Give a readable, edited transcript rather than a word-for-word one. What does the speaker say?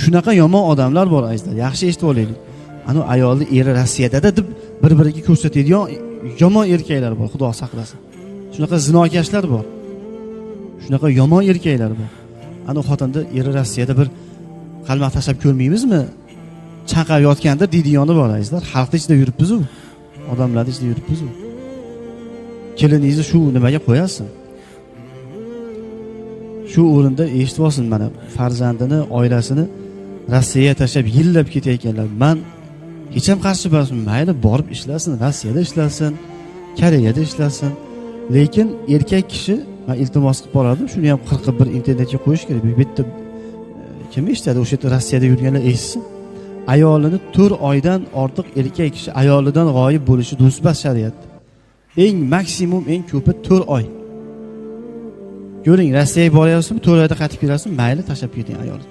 Shunaqa yomon odamlar bor, azizlar, yaxshi eshitib olaylik. Ana ayolni eri Rossiyada deb bir biriga ko'rsatadigan yomon erkaklar bor, xudo saqlasin. Shunaqa zinokashlar bor, shunaqa yomon erkaklar bor. Ana xotinni eri Rossiyada, bir qalmoq tashlab ko'rmaymizmi, chanqab yotgandir deydigani bor, azizlar. Xalqni ichida yuribmizu, odamlarni ichida yuribmizu. Keliningizni shu nimaga qo'yasiz? Shu o'rinda eshitib olsin, mana farzandini, oilasini Rossiyaga tashlab yillab ketayotganlar. Man hech ham qarshi emasman, mayli borib ishlasin, Rossiyada ishlasin, Koreyada ishlasin. Lekin erkak kishi, man iltimos qilib borardim, shuni ham qirqib bir internetga qo'yish kerak. Bu bitta kim eshitadi, o'sha yerda Rossiyada yurganlar eshitsin. Ayolini 4 oydan ortiq erkak kishi ayolidan g'oyib bo'lishi durust emas shariatda. Eng maksimum, eng ko'pi 4 oy. Ko'ring, Rossiyaga boryapsizmi, 4 oyda qaytib kelasizmi, mayli tashlab keting ayolni.